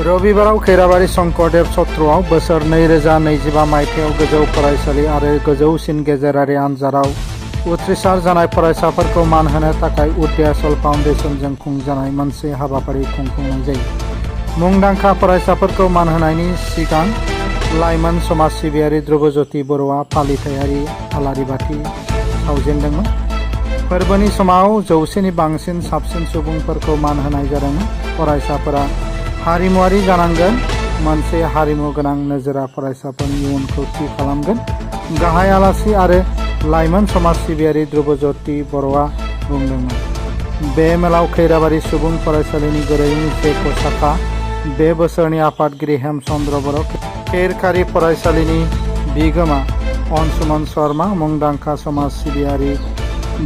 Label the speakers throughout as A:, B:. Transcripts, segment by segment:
A: रबिबाराव खैराबारि शंकरदेव सत्रआव बोसोर 2025 मायथाइयाव गोजौ फरायसालि आरो गोजौसिन गेजेरारि आनजादाव उथ्रिसार जानाय फरायसाफोरखौ मान होनो थाखाय उद्यासल फाउन्डेशनजों खुंजानाय मोनसे हाबाफारि खुंफुंनाय जायो। मुंदांखा फरायसाफोरखौ मान होनायनि सिगां लाइमोन समाज सिबियारि ध्रुबज्योति बर'आ फालिथायारि आलारि बाथि सावजेनदोंमोन। फोरबोनि समाव 100नि बांसिन साबसिन सुबुंफोरखौ मान होनाय जादोंमोन। फरायसाफोरा हारिमुआरि जानांगोन। मोनसे हारिमु गोनां नोजोरा फरायसाफोरनि इयुनखौ थि खालामगोन। गाहाय आलासि आरो लाइमोन समाज सिबियारि ध्रुबज्योति बर'आ बुंदोंमोन। बे मेलाव खैराबारि सुबुं फरायसालिनि गोरों जेक' साखा, बे बोसोरनि आफादगिरि हेमचन्द्र बर', खैरखारि फरायसालिनि बिगोमा अनसुमन शर्मा, मुंदांखा समाज सिबियारि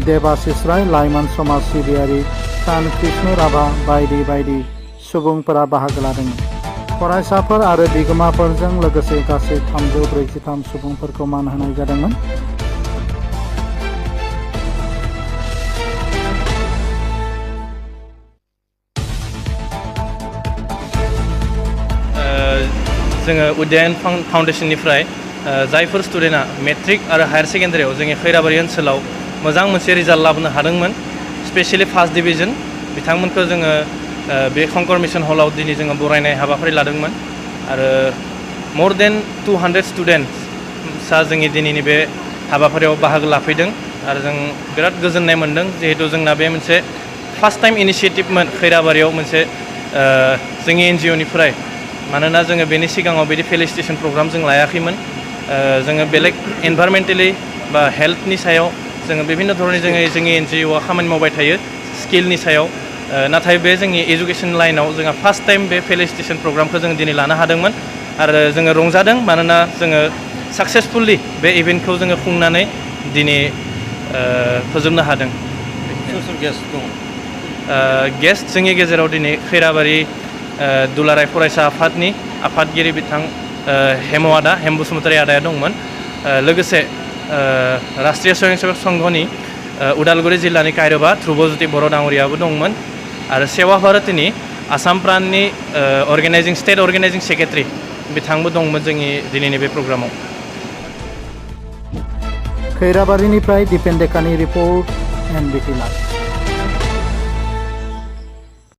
A: देबाशिस राय, लाइमोन समाज सिबियारि सान कृष्ण राभा बायदि बायदि सुबुंफोरा बाहागो लादोंमोन। फरायसाफोर आरो बिगोमाफोरजों लोगोसे गासै 343 सुबुंफोरखौ मान होनाय जादोंमोन।
B: जोङो उद्यान फाउन्डेशननिफ्राय जायफोर स्टुडेन्टआ मेट्रिक आरो हायार सेकेन्डारियाव जोंनि खैराबारि ओनसोलाव मोजां मोनसे रिजाल्ट लाबोनो हादोंमोन, स्पेसियेलि फार्स्ट डिभिजन, बिथांमोनखौ जोङो बे शंकर मिशन हलाव दिनै जोङो बरायनाय हाबाफारि लादोंमोन। आरो मर देन 200 स्टुडेन्टसा जोंनि दिनैनि बे हाबाफारियाव बाहागो लाफैदों आरो जों बिराद गोजोननाय मोन्दों। जिहेतु जोंना बे मोनसे फार्स्ट टाइम इनिशियेटिभमोन खैराबारियाव मोनसे जोंनि NGO निफ्राय, मानोना जोङो बेनि सिगाङाव बिदि फेलिसिटेसन प्रग्राम जों लायाखैमोन। जोङो बेलेग एनभायरमेन्टेलि बा हेल्थनि सायाव जोङो बिभिन्न धरननि जोंनि NGO खामानि मावबाय थायो स्किलनि सायाव, नाथाय बे जोंनि एजुकेसन लाइनाव जोंहा फार्स्ट टाइम बे फेलिसिटेसन प्रग्रामखौ जोङो दिनै लानो हादोंमोन आरो जोङो रंजादों, मानोना जोङो साक्सेसफुलि बे इभेन्टखौ जोङो खुंनानै दिनै फोजोबनो हादों। गेस्ट जोंनि गेजेराव दिनै खैराबारि दुलाराय फरायसा आफादनि आफादगिरि बिथां हेम बसुमतारी आदाया दंमोन। लोगोसे राष्ट्रीय स्वयंसेवक संघनि उदालगुरि जिल्लानि कायर'बा ध्रुबज्योति बर' डाङरियाबो दंमोन आरो सेवा भारतीनि आसाम प्रान्तनि स्टेट अर्गेनाइजिं सेक्रेटारि बिथांबो दंमोन जोंनि दिनैनि बे प्रग्रामाव।
A: खैराबारिनिफ्राय दिपेन डेकानि रिपर्ट, NBT लाइभ।